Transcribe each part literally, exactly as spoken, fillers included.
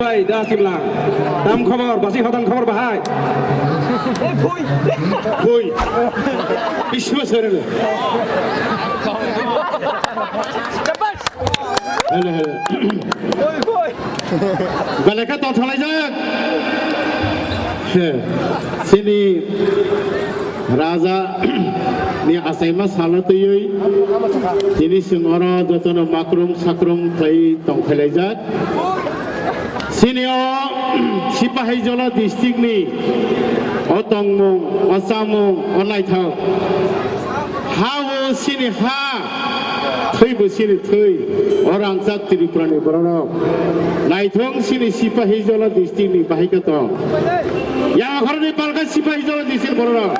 Bai, da simla. Tam khobor, basi hodan khobor bahai. Khui. Biswa serena. Hello, hello. Beleka tong thalai jak. He. Sini Raja ni achaima salo twiwi tini chwng oro jotono makrum sakrum khlai tong khlai jak. Sini o Sipahijola district ni o tongmung, o chamung, o naithok. Ha o sini ha, thwi bo sini thwi, o rangchak Tripura ni borok rok. Naithok sini Sipahijola district ni bahai khe tong. Yang akhor ni palka Sipahijola district borok rok.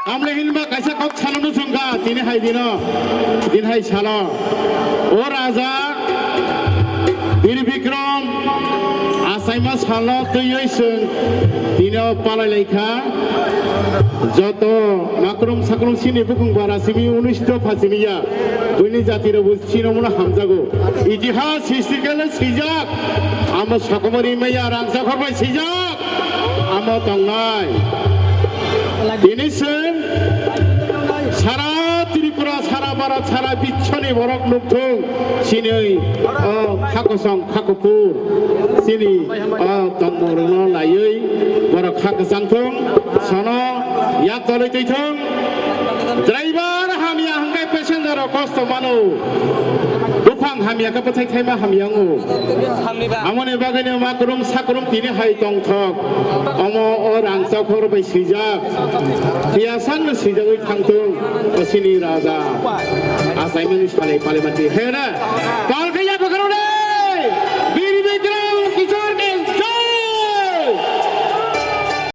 Amle hinba kaisa kok salo no songkha, tini hai dino, tini hai salo. O raja Bir Bikram achaima salo twiwi chwng tini o palai lai kha. Joto makrum sakrum sini bukung bara simi unis dopha simi ya. Buini jati rok bo sino mano hamjago. Itihas history kele swijak. Amo sokomori maya rangchak hor bai swijak. Amo tongnai. Tini chwng sara Tripura, sara Bharat, sara bichoni borok nukthung. Chini o hakosong, hakopur. Chini o tongmung rokno laiwi borok hakchang thung. Sono yak tolwi twi thung. Driver hamya hwnkhe passenger rok kosto mano. Buphang hamya khe bwthai thaima hamya wngo. Amoni bagwino makrum sakrum tini hai tongthok. Omo o rangchak hor bai swijak. Phiya sangno swijagwi thangthung. O chini raja. Achaimani salai palaimani. Hera.